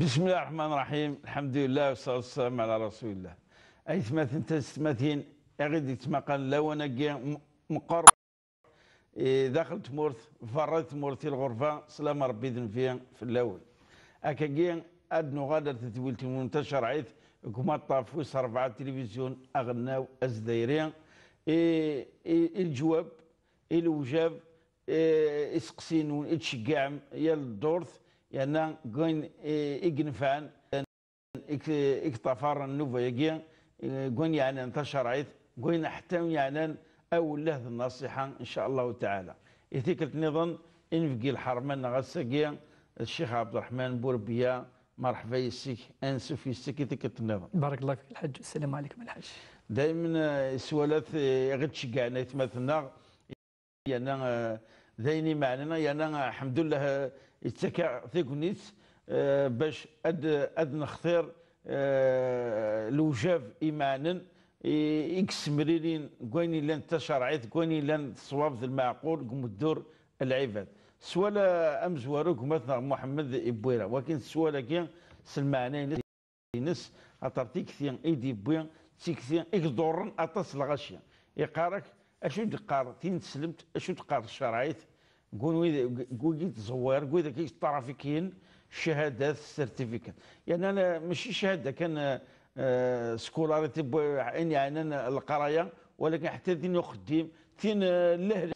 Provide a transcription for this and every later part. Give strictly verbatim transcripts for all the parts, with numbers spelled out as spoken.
بسم الله الرحمن الرحيم. الحمد لله والصلاة والسلام على رسول الله. Aytmaten, taysetmatin, i ɣ-id-yettmaqalen lawan-agi m-, meqqer, eh, daxel tmurt, berra tmurt, i lɣerba, slam Rebbi d nnbi fell-awen. Akkagi, ad nuɣal ar tedwilt-nwen tacerɛit deg umaṭṭaf wis rebɛa n tilivizyu aɣelnaw azdayri. I, i, i leǧwab, i lewjab, eh, iseqsiyen-nwen, i d-tceggɛem yal ddurt, yerna deg wayen, eh, i yenfɛen, i k-, i yeṭṭafaren nnuba-agi, eh, deg wayen yeɛnan tacerɛit, deg wayen ḥetta yeɛnan awelleh d nnasiḥa, in ca Allahu taɛala. I tikkelt nniḍen, i nbeggi lḥerma-nneɣ ass-agi, Ccix Ɛebderreḥman Burebbiya, merḥba yes-k, ansuf yes-k i tikkelt nniḍen. بارك الله فيك الحاج. السلام عليكم الحاج. Daymen, eh, s walat, eh, i ɣ-id-ceggɛen aytmaten-nneɣ, yerna, eh, d ayen imeɛnen, yerna, eh, ḥemdullah, eh, yettak-aɣ tagnit, eh, bac ad, ad nextir, eh, lewjab imeɛnen i, i yessemrilin deg wayen yellan d tacerɛit, deg wayen yellan d ṣṣwab d lmeɛqul, deg umeddur n lɛibad. Swal, eh, amezwaru gma-tneɣ Muḥemmed Ibwira, wakin swal-agi s lmeɛna-ines, ines, axaṭer tikti i d-yewwi, d tikti i iḍurren aṭas n lɣaci. Iqqar-ak, acu d-teqqar tin teslemt, acu d-teqqar tcerɛit, deg win wid, deg wigi yettẓewwir, deg wid akka yeṭṭarafikiyen, ccahadat, certificat. Yerna la, mačči ccahada kan, eh, eh, scolarité, ayen yeɛnan leqraya, walakin ḥetta tin uxeddim, tin, eh, lehl,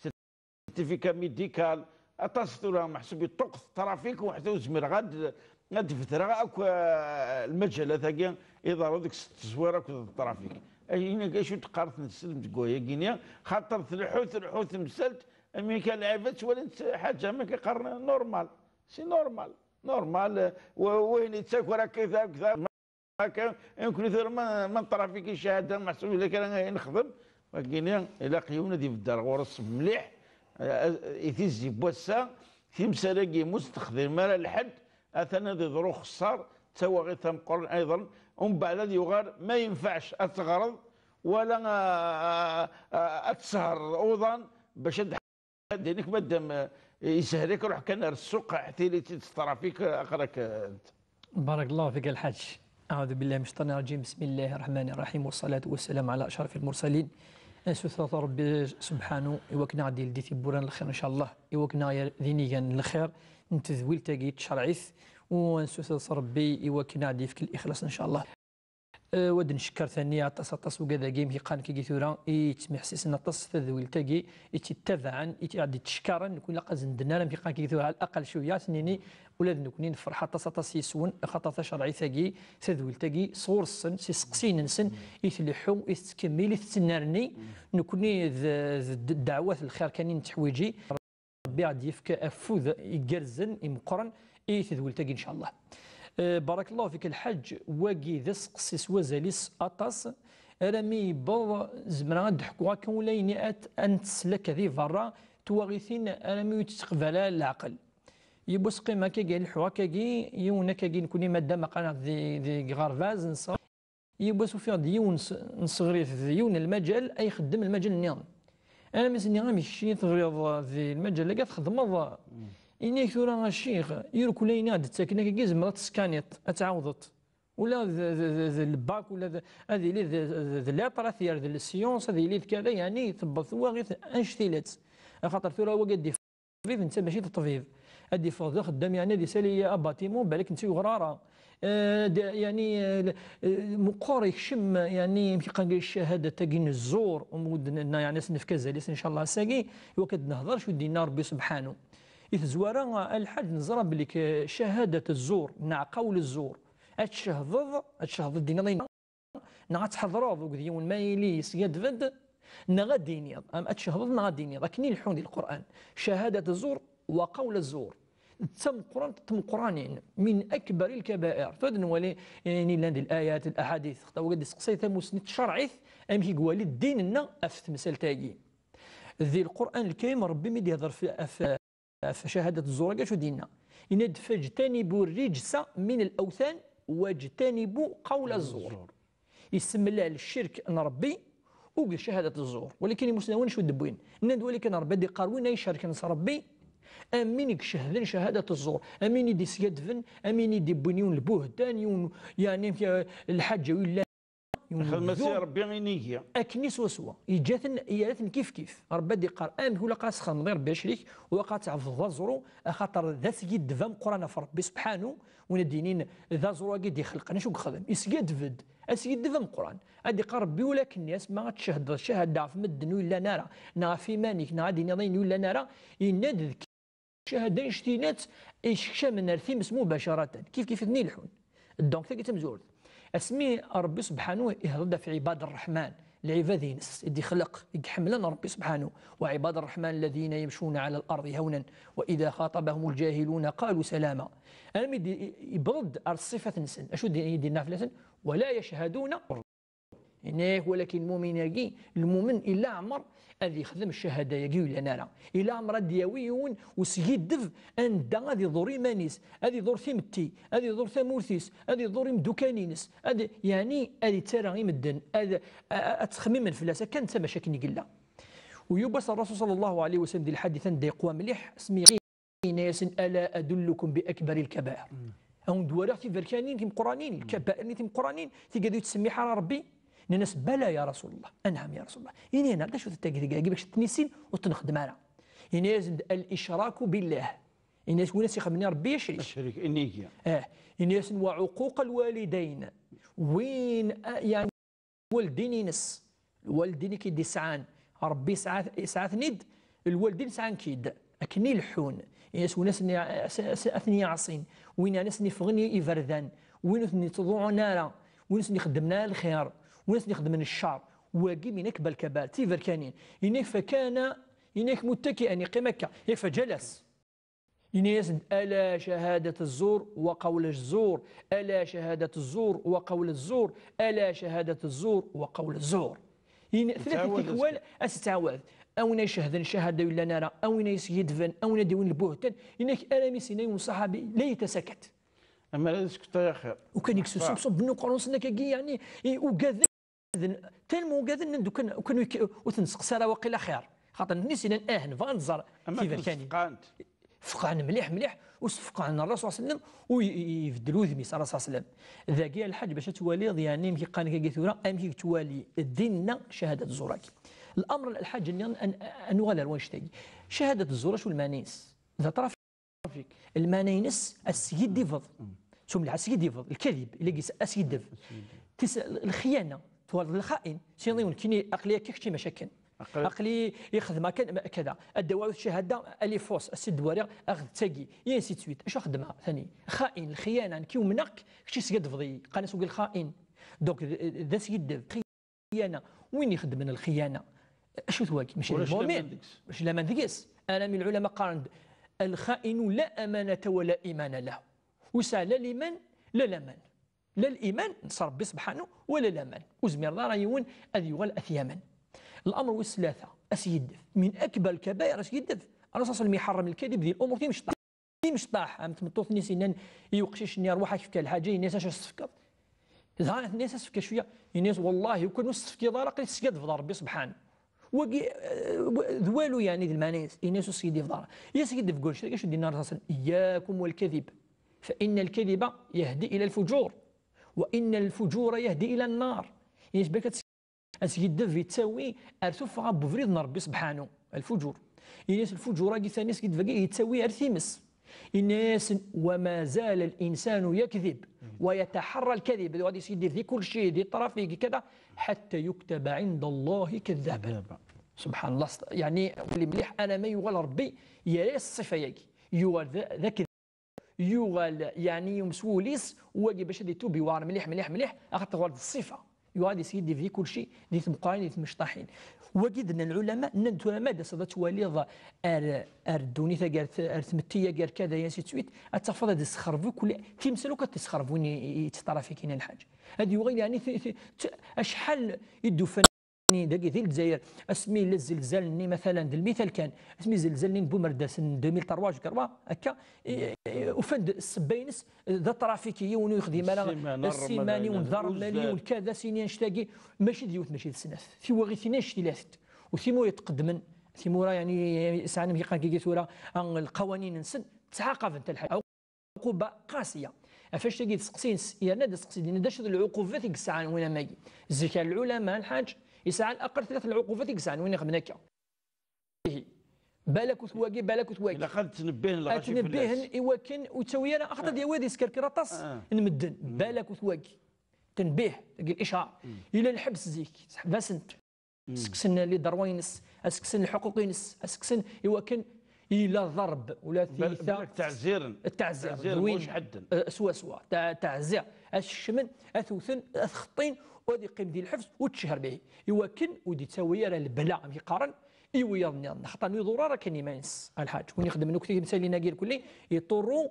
certificat médical, aṭas tura meḥsub yeṭṭuqet trafik, u ḥetta ur zmireɣ ad, ad d-bedreɣ akk, eh, lmajalat-agi iḍerru deg tezwara akked trafik. Ayen acu teqqar tneslemt deg wayagi-nni, xaṭer tleḥḥu, tleḥḥu temsalt, amek kan lɛibad ttwalin-tt ḥaǧa, amek i qqaren, normal. C'est normal. Normal, eh, wa-, wayen yettaker akka, akka, akka, nekkni tura ma, ma neṭṭrafiki ccahada, meḥsub ila kra i nexdem, wagini ilaq yiwen ad ibedder ɣur-s mliḥ, eh, i tizi n wass-a, timsal-agi mus texdim ara lḥedd, atan ad iḍru xeṣṣar, d tawaɣit tameqqrant ayḍen, umbeɛd ad yuɣal ma yenfeɛc ad teɣreḍ, wala, ah, ah, ah, ad tesherreḍ uḍan bac ad Dinnek madam, eh, yeshel-ik, ruḥ kan ar ssuq, ḥtil-itt-id s trafik, eh, aql-ak, eh, ent. بارك الله فيك الحاج. أعوذ بالله من الشيطان الرجيم. بسم الله الرحمن الرحيم. والصلاة والسلام على أشرف المرسلين. Ad nsuter ɣef Ṛebbi subḥanu i wakken ad aɣ-d-yeldi tiwwura n lxir, ncallah, i wakken ad aɣ-yerr d inigan n lxir n tedwilt-agi n tcerɛit, u ad nsuter ɣef Ṛebbi i wakken ad aɣ-d-yefk lixlaṣ, ncallah. Eh, wa d-ncekker tani aṭas, aṭas ugad-agi, amek i qqaren kagi tura, i yettmiḥsisen aṭas s tadwilt-agi, i tt-ittabaɛen, i tt-, i ɣ-d-ittcekkaren, nekkni ilaq ad s-nedden ara, amek i qqaren kagi tura, ɛla aqal cwiya, ad s-nini, ula d nekkni nefreḥ aṭas, aṭas yes-wen, axaṭer tacerɛit-agi, tadwilt-agi, sɣur-sen, s iseqsiyen-nsen, i tleḥḥu, i tettkemmil, i tettennerni, nekkni d, d, d ddeɛwat n lxir kan i netteḥwiji. Ṛebbi ad d-yefk afud igerrzen, imeqqren i tedwilt-agi, ncallah. Eh, barakallahu fik, lḥaǧ, wagi d aseqsi s wazal-is aṭas, arami yewweḍ, zemreɣ ad d-ḥkuɣ akka ulayen i at-, ad nettselak di berra, twaɣitin arami ur tettqbal ara leɛqel. Yiwwas qqim akkagi, leḥḥu akkagi, yiwen akkagi, nekkni madam aql-aɣ di, di, deg ɣerbaz, nsa. Yiwwas ufiɣ-d yiwen s-, n ṣṣeɣrit d yiwen n lmajal ay ixeddem lmajal nniḍen. Armi s-nniɣ, amek keččini teɣriḍ di lmajal-agi, ad txedmeḍ? Ini-ak tura a ccix, irkul ayen i ɣ-d-ttaken akkagi, zemreḍ ad teskaniḍ, ad tɛawdeḍ. Ula d, d, d, d lbak, ula d, ad yili d, d, d lettre, ad t-yerr d le science, ad yili d kada, yeɛni tewweḍ twaɣit annect-ilatt. Axaṭer tura wagi ad d-yeffeɣ ṭṭbib, netta mačči d ṭṭbib. Ad d-yeffeɣ d axeddam, yeɛni ad isali abatimu, balak netta ur yeɣri ara. Eh, d-, yeɛni, eh, eh, meqqer, yekcem, yeɛni, amek i qqaren, ccahadat-agi n zzur, umud n-, n-, yeɛni, ad s-nefk azal-is, ncallah, ass-agi, i wakken ad nehder acu d-yenna Ṛebbi subḥanu. I tezwara, a lḥaǧ, neẓra belli k-, ccahadat zzur, neɣ qawl zzur, ad tcehdeḍ, ad tcehdeḍ, d-yenna neɣ ad tḥeḍreḍ akked yiwen ma yili yesgadeb-d, neɣ ad d-tiniḍ, am ad tcehdeḍ neɣ ad d-tiniḍ, akken i leḥḥun di Lqur'an. Ccahadat zzur wa qawl zzur. D tameqqrant n tmeqqranin, min akbar lkabair. Tura ad nwali ayen yellan di layat, laḥadit, xaṭer wagi ad d-iseqsay tamussni tcerɛit, amek i iwali ddin-nneɣ ɣef temsalt-agi. Di Lqur'an Lkarim, Ṛebbi mi d-ihder f-, ɣef ɣef ccahadat zzur-agi, acu d-yenna? Yenna-d, "Fajtanibu rrijsa min al-awthan wajtanibu qawla zzur." Yessemlal ccirk n Ṛebbi akked ccahadat zzur. Walakin imusnawen acu d-wwin? Nnan-d, walakin Ṛebbi ad iqqar, win ay icerken s Ṛebbi, Am win i icehden cahadat zzur, am win i d-isgadben, am win i d-iwwin yiwen lbuhtan, yiwen, yeɛni, amek, eh, lḥaǧa ur yelli, yiwen xedmet i lebdum. Rebbi inigi. Akken i swaswa. Yeǧǧa-ten, yerra-ten kif kif. Rebbi ad d-iqqar, amek ur ilaq ad txedmeḍ i Rebbi acrik, ur ilaq ad tɛebdeḍ d aẓru, axaṭer d askiddeb ameqqran ɣef Rebbi subḥanu, win ad d-yinin d aẓru-agi i d-ixelqen, acu i yexdem? Yeskiddeb-d. Askiddeb ameqqran. Ad d-iqqar Rebbi ula akken-nni, asma ad tcehdeḍ cahada ɣef medden ur yellan ara, neɣ ɣef iman-ik, neɣ ad d-tiniḍ ayen ur yellan ara, yenna-d d cahada annect-ilat isekcamen ar times mubacaratan, kif kif i ten-ileḥḥun. Donc, tagi d tamezwarut. Asmi Rebbi subḥanu ihḍer-d ɣef ɛibad ṛṛeḥman, lɛibad-ines i d-ixleq, i iḥemmlen Rebbi subḥanu, وعباد الرحمن الذين يمشون على الأرض هونا وإذا خاطبهم الجاهلون قالوا سلاما. Armi d-, yewweḍ-d ar ṣṣifat-nsen. Acu d-, i d-yenna fell-asen? ولا يشهدون. Yenna-yak, walakin lmumin-agi, lmumen, ila ɛmer ad yexdem ccahada-agi ur yellan ara. Ila ɛmer ad d-yawi yiwen uskiddeb anda ad iḍur iman-is, ad iḍur timetti, ad iḍur tamurt-is, ad iḍur imeddukal-ines, ad, yeɛni, ad ittarra i medden, ad, a-, a-, ad ttxemmimen fell-as akken d tamaca akken i yella. U yiwwas Ṛṛasul ṣalla Llahu ɛalayhi wa sallam di lḥadit anda yeqwa mliḥ, asmi yenna-yasen: ألا أدلكم بأكبر الكبائر؟ Awen-d-wariɣ tiberkanin timeqqranin, lkabair-nni timeqqranin, tigad ur yettsemmiḥ ara Rebbi? Nnan-as: بلى يا رسول الله. أنعم يا رسول الله. Ini-aneɣ-d acu-tent tagi, tagi, bac ad ten-nissin ur ten-nexdem ara. Yenna-yasen-d: الإشراك بالله. Yenna-yasen win as-ixedmen i Rebbi acrik. Acrik, inigi. Eh, yenna-yasen: وعقوق الوالدين. Win, ah, yeɛni, lwaldin-ines. Lwaldin i k-id-isɛan, Rebbi isɛa-, isɛa-ten-id, lwaldin sɛan-k-id. Akken i leḥḥun. Yes, win asen-, as-, as-, ad ten-iɛṣin, win asen-iffɣen i iberdan, win ur ten-ittḍuɛun ara, win ur sen-ixeddmen ara lxir, win ur sen-ixeddmen ccer. Wagi min akbar lkabair, d tiberkanin. Yenna-k فكان, yenna-k متكئا, yeqqim akka, فجلس. Yenna-yasen-d: ألا شهادة الزور وقول الزور، ألا شهادة الزور وقول الزور، ألا شهادة الزور وقول الزور. Yenna, tlata tikwal, ad tettɛawad. A win ay icehden cahada ur yellan ara, a win ay yesgidben, a win ay d-yewwin lbuhtan. Yenna-k, armi s-yenna yiwen uṣaḥabi: ليت سكت. Amer ad yesket ay axir. Ukan yeksusu ṣṣub n uqerru-nsen akkagi, yeɛni, i ugaden. Tellement ugaden, nnan-d ukan, ukan ur k-, ur ten-nesteqsa ara waqila xir. Xaṭer nitni s-yennan: ah, nebɣa ad nẓer tiberkanin. Feqɛen mliḥ, mliḥ, u sfeqɛen Ṛṛasul ṣalla Llahu ɛalayhi wa sallam, u i-, i-, ibeddel wudem-is Ṛṛasul ṣalla Llahu ɛalayhi wa sallam. Dagi a lḥaǧ, bac ad twaliḍ, yeɛni, amek i qqaren akka tagi tura, amek i yettwali dinna cahadat zzur-agi. L'amr, a lḥaǧ, nniḍen, ad n-, ad nuɣal ar wannect-agi. Cahadat zzur, acu lmeɛna-ines? D aṭraf Lmeɛna-ines, ad teskiddibeḍ. Sumleḥ, ad teskiddibeḍ. Lkadib, ilagis, askiddeb. Tis-, lxiyana, twalaḍ lxain. Sini yiwen kini, aql-i akka, kečči maca akken. Aql-i ixdem akka, ma-, kada. Ad d-awiɣ cahada, alifos, ad s-d-wariɣ, aɣ d tagi. Et ainsi de suite. Acu xedmeɣ, tani? Xain, lxiyana, nekki umneɣ-k, kečči teskiddibeḍ-iyi. Qqaren-as ugi lxain. Donc, d, d askiddeb. Lxiyana, win ixeddmen lxiyana, acu-t wagi? Mačči d lmumin. Ulac laman deg-s. Armi lɛulama qqaren-d: الخائن لا أمانة ولا إيمان له. Ur yesɛi la liman, la laman. La liman s Ṛebbi subḥanu, wala laman. Ur zmireḍ ara yiwen ad yuɣal ad t-yamen. L'amr wis tlata, askiddeb. من أكبر الكبائر, askiddeb. Ṛṛasul ṣalla Llahu ɛalayhi wa sallam iḥeṛṛem lkadib di l'umur timecṭaḥ. Imecṭaḥ, am tmeṭṭut-nni s-yennan i uqcic-nni: "Ṛwaḥ ad k-fkeɣ lḥaǧa", yenna-as: "Acu ad s-tefkeḍ?" Dɣa tenna-as: "Ad s-fkeɣ cwiya." Yenna-as: "Wallahi, ukan ur s-tefkiḍ ara, aql-i teskadbeḍ Ṛebbi subḥanu." Wagi, eh, d walu, yeɛni, d lmeɛna-is. Yenna-as: "Ur s-teskadbeḍ ara." Yes, i deg-, deg wannect-agi, acu d-yenna Ṛṛasul? "إياكم والكذب، فإن الكذب يهدي إلى الفجور، وإن الفجور يهدي إلى النار." Yenna-as: "Bak ad Askiddeb yettawi ar tuffɣa n ubrid n Ṛebbi subḥanu, lfuǧur. Ini-as lfuǧur-agi, tani askiddeb-agi yettawi ar times." Ini-as: "وما زال الإنسان يكذب ويتحرى الكذب." Ad yuɣal yeskiddib di kulci, di trafik, kada, "حتى يكتب عند الله كذابا." Subḥan Allah, yeɛni, wali mliḥ, alamma yuɣal Ṛebbi yerra-yas ṣṣifa-yagi. Yuɣal d, d akeddab. Yuɣal, yeɛni, yums wul-is, wagi bac ad itub yewɛer mliḥ, mliḥ, mliḥ, axaṭer tuɣal d ṣṣifa. Yuɣal yeskiddib di kulci, di tmeqqranin, di tmecṭaḥin. Wagi d-nnan lɛulama, nnan-d tura ma d-taseḍ ad twaliḍ ar, ar ddunit-agi, ar t-, ar tmetti-agi, ar kada, ainsi de suite, ad tafeḍ ad yessexreb akk, timsal akk ad tessexreb win i, i, i yettṭarafikin a lḥaǧ. Ad yuɣal, yeɛni, t-, t-, t-, acḥal i d-ufan Dagi di Lezzayer, asmi yella zzelzal-nni, matalan, d lmital kan, asmi zzelzal-nni n Bumerdas n deux mille trois, je crois, akka, i, i, ufan-d ssebba-ines d atrafik, yiwen ur yexdim ara ssiman, ssiman, yiwen d armali, yiwen kada, sini annect-agi, mačči d yiwet, mačči d snat. Tiwaɣitin annect-ilat. U timura yetqeddmen, timura, yani, sɛan amek iqan kiki tura, ah, lqawanin-nsen, ttɛaqaben-t lḥal. Ɛuquba qasiya. Ɣef wannect-agi d seqsi-ines, yerna-d aseqsi din, d acu d lɛuqubat i yesɛan win am wagi? Zik ar lɛulama, lḥaǧ, yesɛan aqal tlata n lɛuqubat i yesɛan win ixedmen akka. Ihi, balakut wagi, balakut wagi. Ilaq ad ttnebbihen lɣaci fell-as. Ad ttnebbihen i wakken ur ttawi ara, axaṭer ad yawi ad yeskerker aṭas n medden. Balakut wagi. Tenbih, deg licar. Yella lḥebs zik, seḥbasen-t. Sekksen les droits-ines, ad sekksen lḥuquq-ines, ad sekksen i wakken yella ḍerb, ula tiyita. Ttɛziren. Ttɛzir, d win, eh, swaswa. Tɛzir. Ad skecmen, ad t-wten, ad t-xeṭṭin, u ad yeqqim di lḥebs, u tcehher bihi. I wakken ur d-yettawi ara lebla, amek i qqaren, i wiyaḍ nniḍen. Xaṭer ur iḍur ara kan iman-is, a lḥaǧ. Win ixedmen akk timsalin-agi irkelli, iṭurru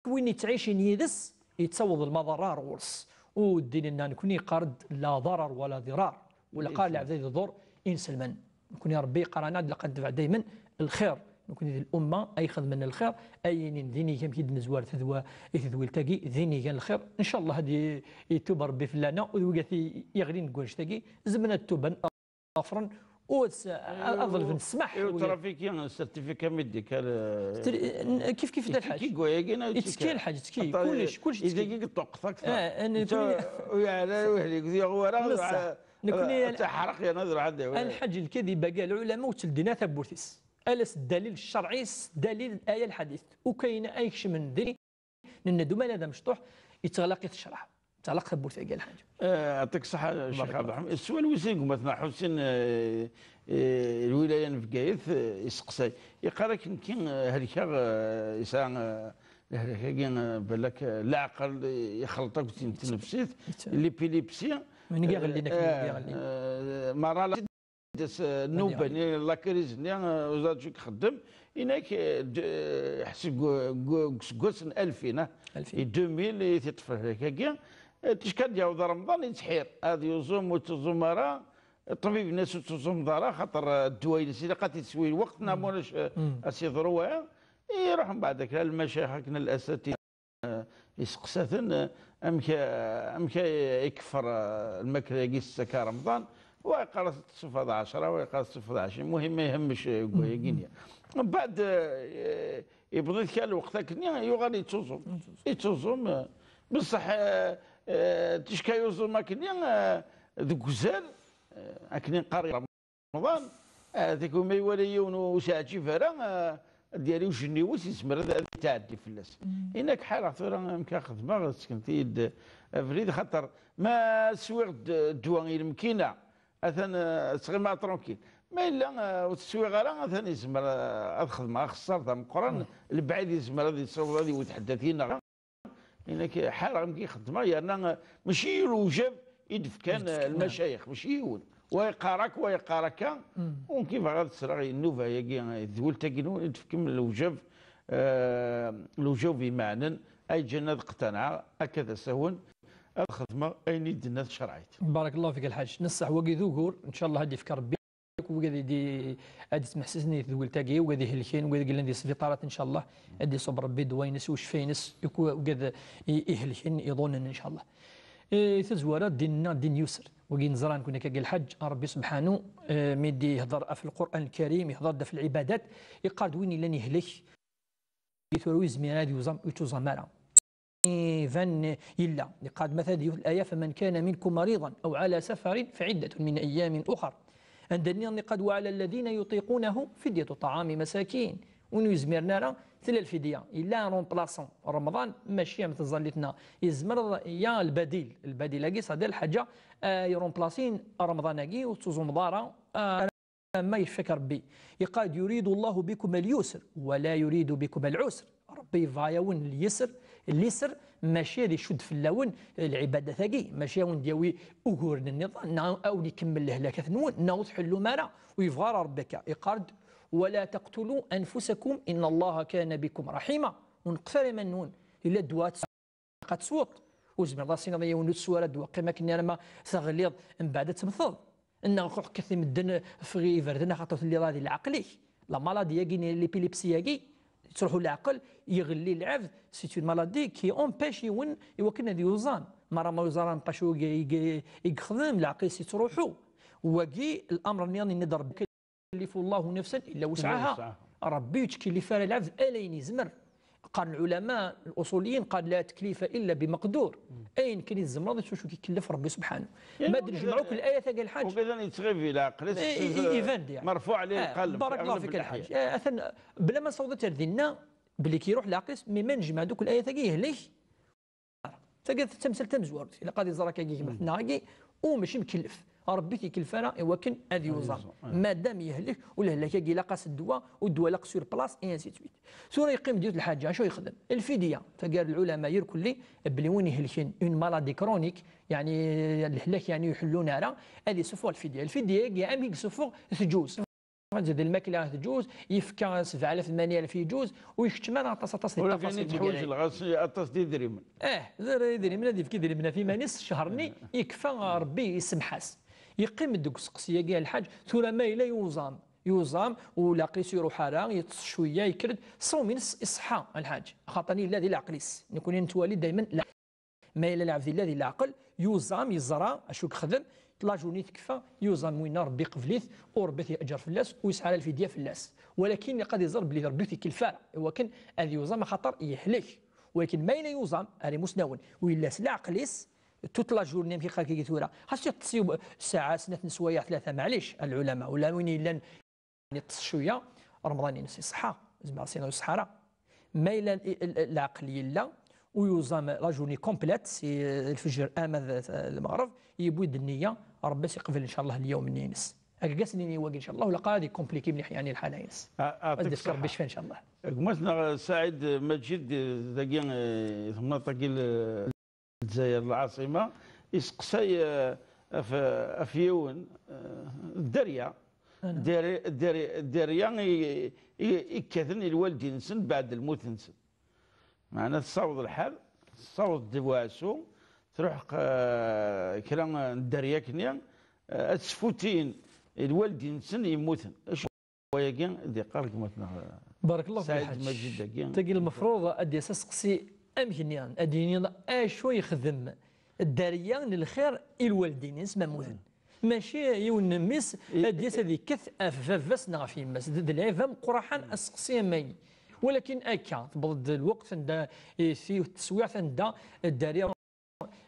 win yettɛicin yid-s, yettaweḍ lmaḍerra ar ɣur-s. U ddin-nneɣ nekni yeqqar-d la ḍarar wa la dirar. Ula qqar lɛebd ad iḍur inselmen. Nekni Rebbi yeqqar-aneɣ-d laqad tebɛ daymen lxir. Nekni d l'umma ay ixedmen lxir, ay inin d inigan amek i d-nezwar tedwa i tedwilt-agi, d inigan lxir. Ncallah ad i-, itub Rebbi fell-aneɣ, u d wigat i yeɣlin deg wannect-agi, zemren ad tuben, ɣefren, u ad s-, ad ḍelben ssmaḥ. I utrafiki, certificat médical, eh, kif kif d alḥaǧ. Ittekki lḥaǧ, ittekki. Kullec, kullec ittekki. Idagi yeṭṭuqqet akteṛ. Ah, nekni ur yeɛla wehli, ur yeɣwara. Nekni ad taḥraq yerna ad ruḥ ad yawi. Alḥaǧ, lkadiba gar lɛulama ur ttleddin ara tawwurt-is. Ala s ddalil ccerɛi, s ddalil aya lḥadit. U kayen ay ikecmen diri. Nenna-d uma d amecṭuḥ, yettɣlaq-it ccreɛ. Teɣleq tawwurt-agi, a lḥaǧ. Eh, yeɛṭik ṣṣeḥḥa, Ccix Ɛebderreḥman. Sswal wis i gma-tneɣ Ḥusin, eh, eh, lwilaya n Bgayet, eh, iseqsay. Yeqqar-ak nekki, eh, helkeɣ, eh, yesɛa, eh, lehlak-agi, eh, balak, eh, leɛqel, eh, ixelṭ akk d tnefsit, l'épilepsie. Menga ɣellin akken, eh, menga ɣellin. Eh, merra la des, eh, nnuba-nni, la crise-nni, eh, uzaǧu ixeddem, inak, eh, d-, eh, seg, seg useggas n alfin, ah, i deux mille i t-iṭṭef lehlak-agi, eh, ticki ad yaweḍ Remḍan yettḥir, ad yuẓum ur ttuẓum ara, ṭṭbib-nni ur ttuẓumeḍ ara, xaṭer, eh, ddwa-ines ilaq ad t-id-teswi lweqt, neɣ ma ulac, eh, ad s-yeḍru waya, iruḥ mbeɛd akka, lmacayix akken, al-asatid. Eh, iseqsa-ten, eh, amek, eh, amek ay ikeffer, eh, lmakla-agi s ssaka Remḍan, wa yeqqar-as ttṣufeḍ ɛecra, wa yeqqar-as ttṣufeḍ ɛecrin, muhim ma ihemmec, eh, deg wayagi-nni. Mbeɛd, eh, yewweḍ-it kan lweqt akkenni, yuɣal yettuẓum. Yettuẓum, eh, bṣeḥ, eh, eh, ticki yuẓum akkenni, eh, deg uzal, eh, akken i neqqar Remḍan, ah, zik ma iwala yiwen ur s-iɛǧib ara, ah, ad d-yerr ujenniw-is, yezmer ad, ad yetɛeddi fell-as. Inak ḥareɣ tura amek ara xedmeɣ, sseknet-iyi-d abrid, xaṭer ma swiɣ d-, ddwa i lemkina, atan, ah, ttɣimaɣ tranquille. Ma yella, ah, ur tt-swiɣ ara, atan yezmer, ah, ad xedmeɣ axeṣṣar d ameqqran, lebɛid yezmer ad yessiweḍ ad iwet ḥedd ad t-ineɣ. Inak ḥareɣ amek i xeddmeɣ, yerna, eh, mačči i lewjab i d-fkan, eh, lmacayix, mačči yiwen. Wa yeqqar akka, wa yeqqar akka. U nekk bɣiɣ ad ttreɣ i nnuba-agi, eh, tedwilt-agi-nwen i d-tefkem lewjab, eh, lewjab imeɛnen, ay ǧǧan ad qtanɛeɣ, akka d asawen, ad xedmeɣ ayen i d-tenna tcerɛit. Barakallahu fik, a lḥaǧ. Neṣṣeḥ, wagi d ugur, ncallah ad d-ifk Rebbi. Akk wigad i d-, ad d-ismeḥsisen i tedwilt-agi, wigad ihelken, wigad i yellan di sbiṭarat, ncallah, ad d-iṣubb Rebbi ddwa-ines, ucfa-ines, akk wigad i, ihelken, iḍunen, ncallah. I tazwara, ddin-nneɣ, ddin yusr. Wagi neẓra nekkni akka, a lḥaǧ, Rebbi subḥanu, eh, mi d-ihder ɣef Lqur'an Lkarim, ihder-d ɣef lɛibadat, iqqar-d win yellan yehlek, tura ur yezmir ad yuẓam, ur yettuẓam ara. Iban yella. Iqad ma tadiyut الآية: فمن كان منكم مريضا أو على سفر فعدة من أيام أخر. Anda nniḍen iqad: وعلى الذين يطيقونه فدية طعام مساكين. Win ur yezmiren ara, tella lfidya. Yella remplaçant Remḍan, mačči am tẓallit-nneɣ. Yezmer ya lbadil. Lbadil-agi, c'est-à-dire lḥaǧa, eh, yeremplasin Remḍan-agi, ur tettuẓumeḍ ara, eh, Ma yefka-k Rebbi, iqal-d: يريد الله بكم اليسر ولا يريد بكم العسر. Rebbi yebɣa-yawen lyesr, lyesr, mačči ad icudd fell-awen lɛibadat-agi, mačči ad wen-d-yawi uguren nniḍen, neɣ ad wen-ikemmel lehlakat-nwen, neɣ ur tḥellum ara, ur yebɣa ara Rebbi akka. Iqal-d: ولا تقتلوا أنفسكم إن الله كان بكم رحيما. Ur neqqet ara iman-nwen, yella ddwa ad tesweḍ. Ur tezmireḍ ad as-tiniḍ i yiwen ur teswi ara ddwa, qqim akken arma teɣliḍ, mbeɛd ad temmteḍ. Neɣ ruḥ kket i medden, ffeɣ i iberdan, axaṭer telliḍ di leɛqel-ik. La maladie-agi, l'épilepsie-agi, yettruḥu leɛqel, yeɣli lɛebd, c'est une maladie qui empêche yiwen i wakken ad yuẓam. Mara ma yuẓam, mpac i, i, i yexdem, leɛqel-is yettruḥu. Wagi, l'amr-nniḍen yenna-d Rebbi, يكلف الله نفسا إلا وسعها. وسعها. ربي يتكلف على العبد ألا يزمر. قال العلماء الأصوليين، قال: "لا تكليف إلا بمقدور". أين كان يزمر هذا شو يكلف ربي سبحانه؟ يعني ما وكذا-، تجمعوك الآية، قال الحاج. وكذا يتغيب إلى عقل، إيه، إيه، إيه، إيفان ديال. مرفوع عليه آه، القلم بارك في الله أغلب فيك الأحيان. الحاج. آه، أثن-، بلا ما نصوض تردينا، بلي كيروح العقل، مي ما نجمع دوك الآية تاقي يهلك. تاقي تمثل تمزورت، إلا قاضي زراك يجي مثلنا يجي، وماشي مكلف. ربي تيكلف راه، إوا كان هذه يوزام. يوزام، آه. ما دام يهلك، ولا هلاك يجي لا قاس الدواء، والدواء لا سور بلاص، إي أنسي تويت. ثورة يقيم ديوت الحاجة، شو يخدم؟ الفدية. فقال العلماء يركل لي، بلي وين يهلكين، اون مالادي كرونيك، يعني الهلاك يعني يحلون راه، هذه سفور الفدية. الفدية يجي عام يجي سفور تجوز. تزيد الماكلة تجوز، يفكى سبعة آلاف، ثمانية آلاف يجوز، ويكتم أنا أطاس، أطاس، ولا أطاس كاين في تحويج المقايير. الغاز، أطاس دي دريمن. آه، زير يدري من هذه في كيدري من في مانيس شهرني يكفى ربي يسمحاس. يقيم دوك سقسي كاع الحاج، ثورة ما إلا يوزام، يوزام ولا قيس يروح على يتص شوية يكرد، صوم ينس الصحة الحاج. خاطرني الذي العقليس، نكون نتوالي دايما لا. ما إلا العبد الذي العقل يوزام يزرع، أشو يخدم؟ لا جورني تكفى، يوزام وين ربي قبليت، وربي يأجر فلاس، ويسعى الفدية فلاس. ولكن قد يزر بلي ربي في كلفة، وكان هذه يوزام خاطر يهلك. ولكن ما إلا يوزام، أري مسنون، وإلا سلا عقليس، توت لا جورني مكي خاكي ثورة. خاص يتصيب ساعة، سنة، سوايع، ثلاثة، معليش، العلماء، ولا وين إلا نقص شوية، رمضان ينسي الصحة، زعما سينا الصحراء. ما إلا ال-، ال-، العقل يلا، ويوزام لا جورني كومبليت، سي الفجر أما ذ-، المغرب، يبوي النية، ربي سيقبل إن شاء الله اليوم النينس. هكا قاسني ني واقي إن شاء الله، ولا قاعد يكومبليكي مليح يعني الحال ينس. آه، يعطيك أدي الصحة. ربي يشفى إن شاء الله. قمتنا سعيد مجيد، داكي، آه، ثم طاكي ال-، الجزائر العاصمة، يسقساي، آه، أف-، أفيون، آه، الدريا. أنا. الدري-، الدري-، الدريا ي-، ي-، يكثن الوالدين نسن بعد الموت نسن. معناه تصاوض الحال، تصاوض دبواسو، تروح ق-، كرا الدريا كنيا، آه، أتسفوتين الوالدين نسن يموتن. وياكي دي قال كما تنهى. بارك الله فيك سعيد الحاج. مجيد داكي. تاكي المفروض أدي سسقسي أمكني أديني أشو يخدم الدارية للخير الوالدين اسمه موثن. ماشي يون ميس إي- أدي سدي كث أف فافس نغفي مس ضد العيفة مقرحا أسقسي أمي. ولكن أكا تبض الوقت عند في التسويع عند الدارية.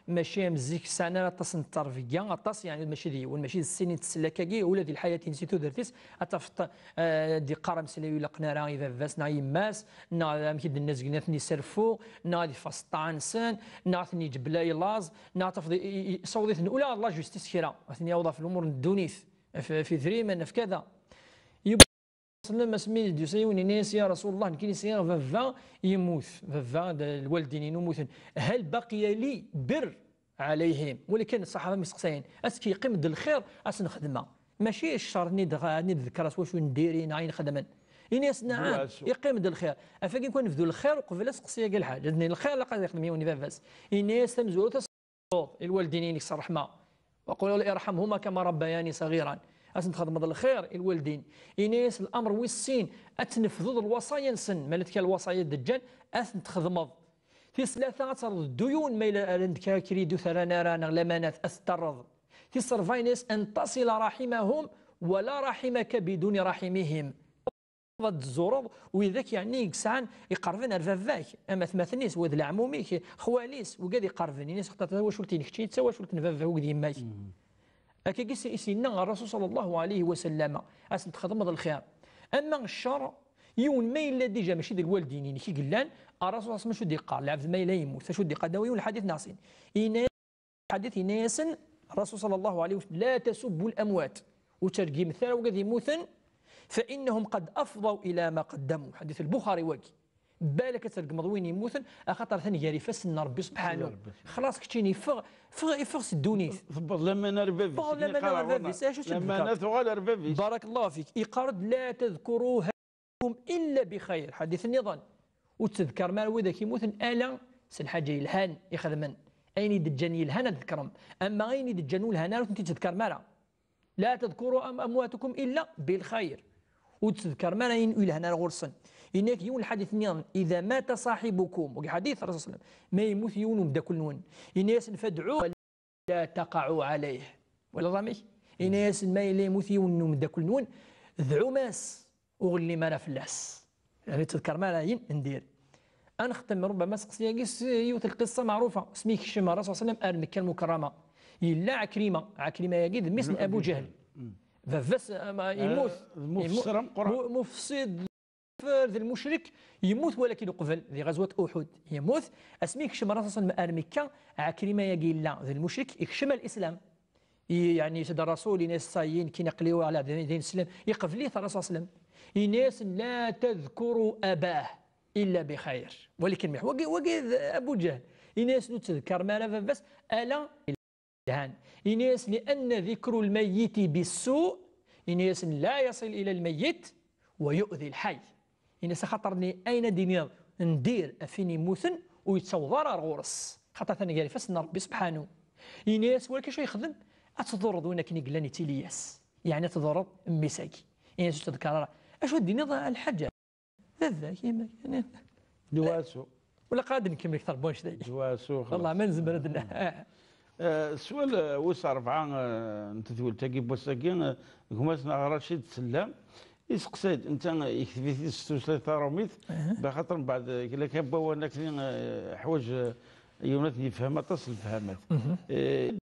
ماشي مزيك سانا لا تصن الترفيه، اطاس يعني ماشي ديون، ماشي السنين تسلكاكي ولا دي الحياه نسيتو درتيس. اتفط، آه، دي قرا مسلي ولا قنارا يفافاس نا يماس، نا مكيد الناس قلنا ثني سرفو، نا دي فاس طعنسن، نا ثني جبلا يلاز، نا تفضي صوضي ثني ولا لا جوستيس كيرا ثني يوضع في الامور الدونيث، في، في ذريمن في كذا. يب- وسلم، اسمي دوسيون ينيس: "يا رسول الله، نكيني سير فافا يموت، فافا د-، الوالدين يموتون، هل بقي لي بر عليهم؟" ولكن الصحابة مسقسين، اسكي يقيم د الخير، اسنخدمه. ماشي الشر ني دغ-، ني نذكر اس واشو نديري، نعي نخدمن. ينيس: "نعم، يقيم د الخير." افاكي كون نبذو الخير وقبل اسقسي كاع الحاجة. الخير لا قد يخدم يوني فافاس. ينيس تمزورو الوالدين ينكس الرحمة، وقل: "ارحمهما كما ربياني صغيرا". أسن تخدمض الخير الوالدين. إنيس الأمر ويسين أتنفذض الوصايا نسن، ما لتكال الوصايا دجال أسن تخدمض. في ثلاثة أترض الديون، ما إلا عندك كريدو ثرانا رانا لمانات أسترض. في الصرفاينس أن تصل رحمهم ولا رحمك بدون رحمهم. تزورض ويذاك يعني يسعان يقربن على باباك، اما ثماثنيس وذ العموميك خواليس وقاد يقربن، ينيس حتى تواش ولتين كتشي تواش ولتن بابا وقد يماك. هكا قيس يسينا الرسول صلى الله عليه وسلم، اسن تخدمض الخير. اما الشر يون ما الا ديجا ماشي ديال الوالدين كي قلان، الرسول صلى الله عليه وسلم شو ديقال العبد ما الا يموت شو ديقال داوي الحديث ناصين. إن حديث ينايسن الرسول صلى الله عليه وسلم: "لا تسبوا الأموات". وترجم ثار وقد يموتن، "فإنهم قد أفضوا إلى ما قدموا". حديث البخاري واقي. بالك ترجم وين يموتن، أخاطر ثاني جاري فسن ربي سبحانه. خلاص كتشيني فغ، فغ، فغ سدونيت. فضل لما نربابيس. فضل لما نربابيس. إيش تذكر؟ لما نثغى لربابيس. بارك الله فيك. إيقارد: "لا تذكروها إلا بخير". حديث النظام. وتذكر ما روي ذاك يموت ألا سن حاجة يلهان يخدمن. أين يدجان يلهان تذكرم. أما أين يدجان ولهان أنت تذكر مارا. "لا تذكروا أم-، أمواتكم إلا بالخير". وتذكر مارا ين يلهان غرسن. إنك يوم الحديث النظام: "إذا مات صاحبكم". وحديث الرسول صلى الله عليه وسلم. ما يموت يوم مدكل نون. إن يسن فادعوا لا تقعوا عليه. ولا ظاميك؟ إن يسن ما إلا يموت يوم مدكل نون. dɛum-as, ur ɣellim ara fell-as. Ur ttedkar ara ayen n dir. Ad nextem, ربما, aseqsi-agi s yiwet n lqissa meɛrufa, asmi yekcem Ṛṛasul صلى الله عليه وسلم ar Mekka Lmukerrama. Yella Ɛekrima, Ɛekrima-agi d mmi-s n Abu Ǧahl. Baba-s, ama, yemmut. D mufessir ameqqran. Mu-, mufessir d lmucrik, yemmut walakin uqbel di ɣazwat Uḥud. Yemmut, asmi yekcem Ṛṛasul صلى الله عليه وسلم ar Mekka, Ɛekrima-agi yella d lmucrik, yekcem ar Lislam. I-, yeɛni, s-, Ṛṛasul, ini-as, ça y est, nekkin aql-i wala d, d, d ineslem, iqbel-it Ṛṛasul صلى الله عليه وسلم. Ini-as, لا تذكروا أباه إلا بخير. Walakin mliḥ, wagi, wagi d Abu Ǧahl. Ini-as, ur ttedkarem ara baba-s, ala yelhan. Ini-as, لأن ذكر الميت بالسوء, ini-as, لا يصل إلى الميت ويؤذي الحي. Ini-as, axaṭer-nni ayen ad d-tiniḍ n dir ɣef win yemmuten ur yettaweḍ ara ar ɣur-s. Xaṭer atan gar ifassen n Ṛebbi subḥanu. Ini-as, walakin acu yexdem? Ad tḍurreḍ win akken i yellan yettili-as. Yeɛni ad tḍurreḍ mmi-s-agi. Ini-as, ur ttedkar ara. Acu ad d-tiniḍ a lḥaǧa? Baba-k, yemma-k, yani. Dwasu. Wala qad nkemmel akteṛ n wanect-agi. Dwasu, xlaṣ. Wallah, ma nezmer ad n-, Eh, s wal, eh, wis ṛebɛa, eh, n tedwilt-agi n wass-agi, eh, gma-tneɣ Racid Sellam, iseqsay-d, netta yekteb-it s tutlayt taṛumit, aha, baxaṭer mbeɛd, eh, kla kan n wawalen akkenni, eh, ḥwaǧ, eh, yiwen ad t-yefhem aṭas n lefhamat. Mhm. Eh,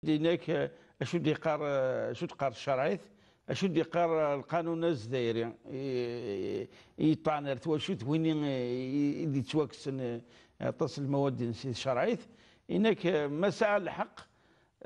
din-ak, eh, acu d-yeqqar, eh, acu d-teqqar tcerɛit, acu d-yeqqar, eh, lqanun azzayri, i, i, i yeṭṭɛan ar twacult, win i, i, i d-yettwakksen, eh, aṭas n lmawad-nnes i tcerɛit, inak, eh, ma sɛa lḥeqq,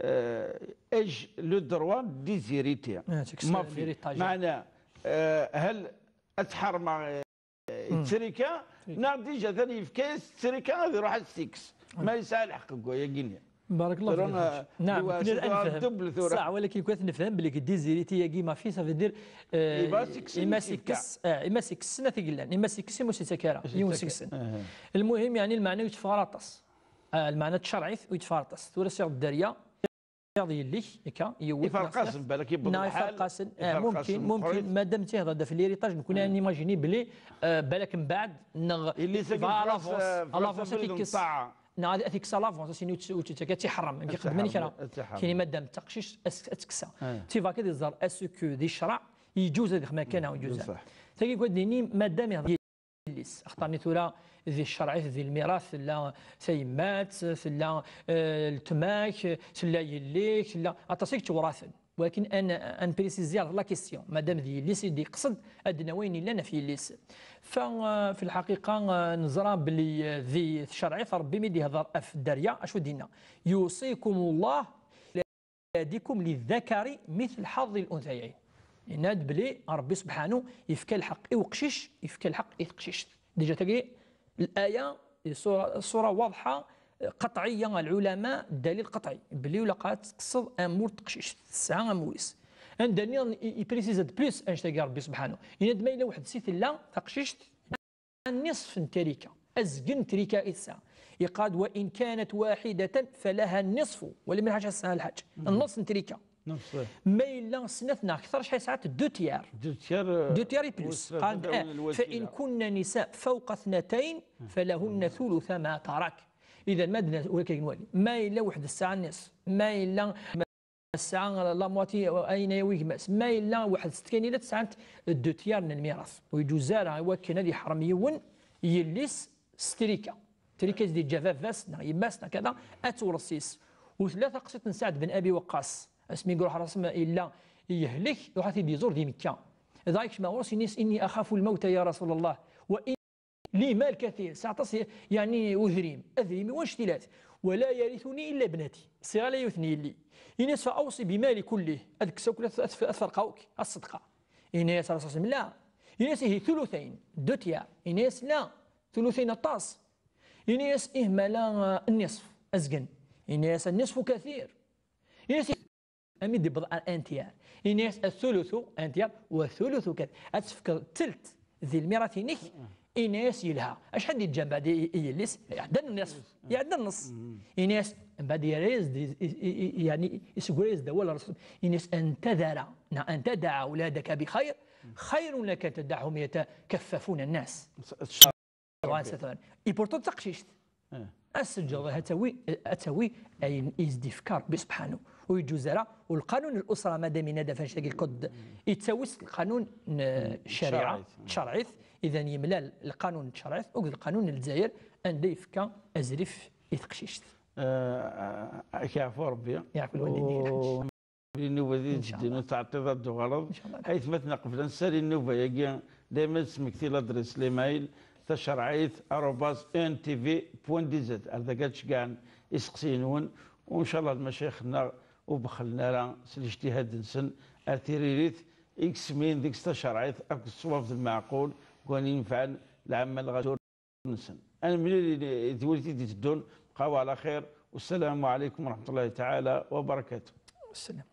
eh, ej le droit de déshériter. Ah, c'est que c'est l'héritage. Meɛna, eh, hal ad tḥermeɣ, eh, ttrika, neɣ déjà atan yefka-yas ttrika ad iruḥ ad s-t-ikkes. Ma yesɛa lḥeqq deg wayagi-nni. Barakallahu fik. Naam, nekkni ad nefhem. Double tura. Saɛ, walakin kif ad nefhem belli déshériter-agi, ma fi, ça veut dire, eh, ima s-ikkes, eh, ima s-ikkes snat i yellan, ima s-ikkes, ima s-ittak ara, yiwen seg-sen. Lmuhim, yeɛni, lmeɛna ur yetteffeɣ ara aṭas. Ah, lmeɛna n tcerɛit ur yetteffeɣ ara aṭas. Tura siɣ dderya, iḍ yelli-k, akka, yiwet neɣ snat. Iferq-asen, balak yewweḍ lḥal. Neɣ iferq-asen, eh, mumkin, mumkin, madam tihḍa-d ɣef l'héritage, nekkni ad nimajini belli, eh, balak mbeɛd, neɣ yelli-s-agi à l'avance, à l'avance ad t-ikkes. Neɣ ad, ad t-ikkes à l'avance, ass-nni ur tt-, ur tt-ittak, ad tt-iḥeṛṛem, ad tt-ixdem kra. Kini madam d taqcict, ad s-, ad tt-kkseɣ. Tibaqa ad iẓer, est-ce que di ccreɛ, yeǧuz ad ixdem akka neɣ ur yeǧuz ara. Tagi, ad d-nini, madam iɣ-, yelli-s. Axaṭer-nni tura di tcerɛit, di lmirat, tella tayemmat, tella, eh, letma-k, tella yelli-k, tella aṭas i yettewraten. Walakin ad n-, ad nprisizi la question. Madam d yelli-s i d-yeqsed, ad d-nawi ayen yellan ɣef yelli-s. Fa, eh, fi lḥaqiqa, eh, neẓra belli, eh, di tcerɛit Ṛebbi mi d-ihdeṛ ɣef dderya, acu d-yenna? يوصيكم الله أولادكم للذكر مثل حظ الأنثيين. Yenna-d belli Ṛebbi subḥanu yefka lḥeqq i uqcic, yefka lḥeqq i teqcict. Déjà tagi, l'aya, ṣṣura, ṣṣura waḍḥa, qeṭɛiyya, lɛulama, dalil qeṭɛi, belli ur ilaq ad tekkseḍ amur n teqcict, tesɛa amur-is. Anda nniḍen i, i précise-d plus annect-agi Ṛebbi subḥanu. Yenna-d ma yella weḥd-s i tella teqcict, النصف n ttrika, azgen n ttrika i tesɛa. Yeqqar-d, وإن كانت واحدة فلها النصف. Wali mliḥ acu tesɛa lḥaǧ. Nneṣ n ttrika. Ma yella snat neɣ kter, acḥal sɛant? Deux tiers. Deux tiers, euh, deux tiers et plus. Qqaren-d, ah, فإن كن نساء فوق اثنتين فلهن ثلث ما ترك. Idan, ma d-, ur akka nwali. Ma yella weḥd tesɛa nniṣf, ma yella tesɛa la moitié, ayen ay awi gma-s. Ma yella weḥd-s kan i la tesɛant, deux tiers n lmirat. Ur yeǧuz ara i wakken ad yeḥrem yiwen yelli-s s ttrika. Ttrika i s-d-yeǧǧa baba-s neɣ yemma-s neɣ kada, ad tewreṣ yes-s. U tella taqsiṭ n Saɛd ben Abi Waqqas. Asmi i iruḥ Ṛṛasul yella yehlek, iruḥ ad t-id-iẓur di Mekka. Dɣa yekcem ɣur-s, ini-as, إني أخاف الموت يا رسول الله. وإن لي مال كثير, sɛiɣ aṭas, yeɛni, udrim, adrim-iw annect-ilat, ولا يرثني إلا ابنتي, sɛiɣ ala yiwet n yelli. Ini-as, فأوصي بمالي كله, ad kkseɣ akk, ad, ad, ad ferqeɣ akk, ad ṣeddqeɣ. Ini-as Ṛṛasul صلى الله عليه وسلم, لا. Ini-as, ihi ثلثين, deux tiers. Ini-as, لا, ثلثين aṭas. Ini-as, ih, mala, ah, النصف, azgen. Ini-as, النصف كثير. Ini-as, ami d-yewweḍ ar un tiers. Ini-as, الثلث, un tiers, والثلث كذا. Ad tefkeḍ telt di lmirat-inek, ini-as, yelha. Acḥal d-yeǧǧa mbeɛd i, i, i yelli-s? Iɛedda nneṣf. Iɛedda nneṣ. Ini-as, mbeɛd yerra-yas-d, i, i, i, i, yeɛni, iseggra-yas-d awal Ṛṛasul. Ini-as, أن تذر, neɣ أن تدع أولادك بخير، خير لك أن تدعهم يتكففون الناس. Rebbi. Et pourtant d taqcict. Ad s-teǧǧeḍ, ad tawi, ad tawi ayen i s-d-ifka Rebbi subḥanu. ur yeǧǧuz ara. U lqanun n l'usra, madam yenna-d ɣef wannect-agi, lkud yettawis lqanun n ccariɛa, tcerɛit, idan yemlal lqanun n tcerɛit akked lqanun n Lezzayer, anda yefka azrif i teqcict. Ak yeɛfu Rebbi. Yeɛfu lwalideyn. Nnuba di teddin ur teɛṭiḍ ad d-tuɣaleḍ. Aytma-tneɣ qbel ad nessali nnuba-agi, dayma ad tesmekti ladris, l'email, tacerɛit arobase E N T V point D Z. Ar dagi ad ceggɛen iseqsiyen-nwen, u ncallah lmacayix-nneɣ ur bexxlen ara s lijtihad-nsen ar tiririt i yesmin deg-s tacerɛit akked ṣṣwab d lmeɛqul, deg wayen yenfɛen lɛamma lɣatur-nsen. Ad nemlil i, i tewrirt i d-iteddun, bqaw ɛla xir, wassalamu ɛalaykum wa raḥmatullahi taɛala wa barakatuh. Wassalam.